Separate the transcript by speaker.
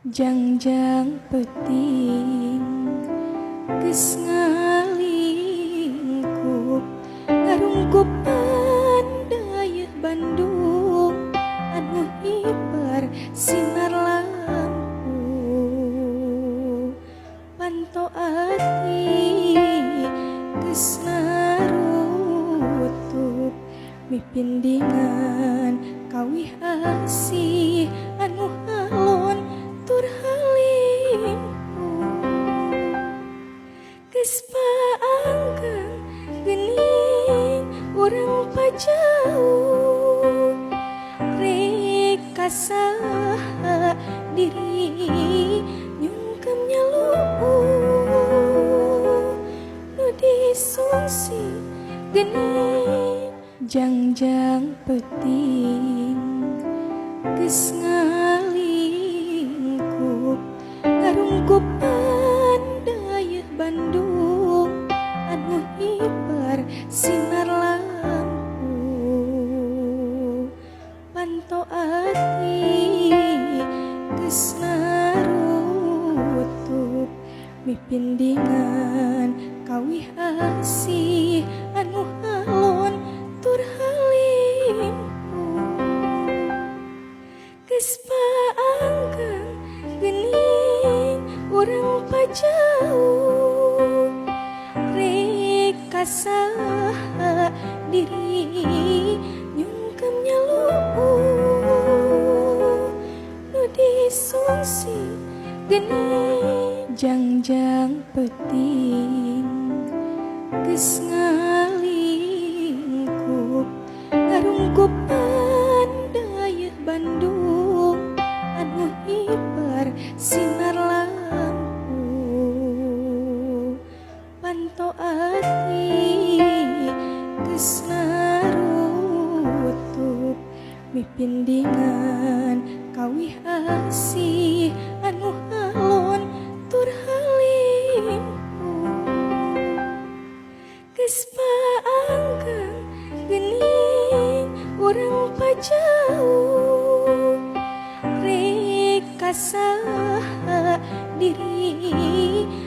Speaker 1: Jangjang peuting geus ngalingkup ngarungkupan dayeuh Bandung anu hiber sinar lampu panto ati geus narutup mipindingan kawih asih anu halon tur halimpu. Geus paanggang geuning urang pajauh, rek ka saha diri nyungkem nyalu'uh nu disungsi geuning. Jangjang peuting geus ngalingkup ngarungkupan dayeuh Bandung anu hiber sinar lampu panto ati geus narutup mipindingan kawih asih anu halon tur halimpu. Geus paanggang geuning urang pajauh, rek ka saha diri nyungkem nyalu'uh nu disungsi geuning. Jangjang peuting geus ngalingkup ngarungkupan dayeuh Bandung anu hiber sinar lampu panto ati geus narutup mipindingan kawih asih anu halon tur halimpu. Geus paanggang geuning urang pajauh, rek ka saha diri.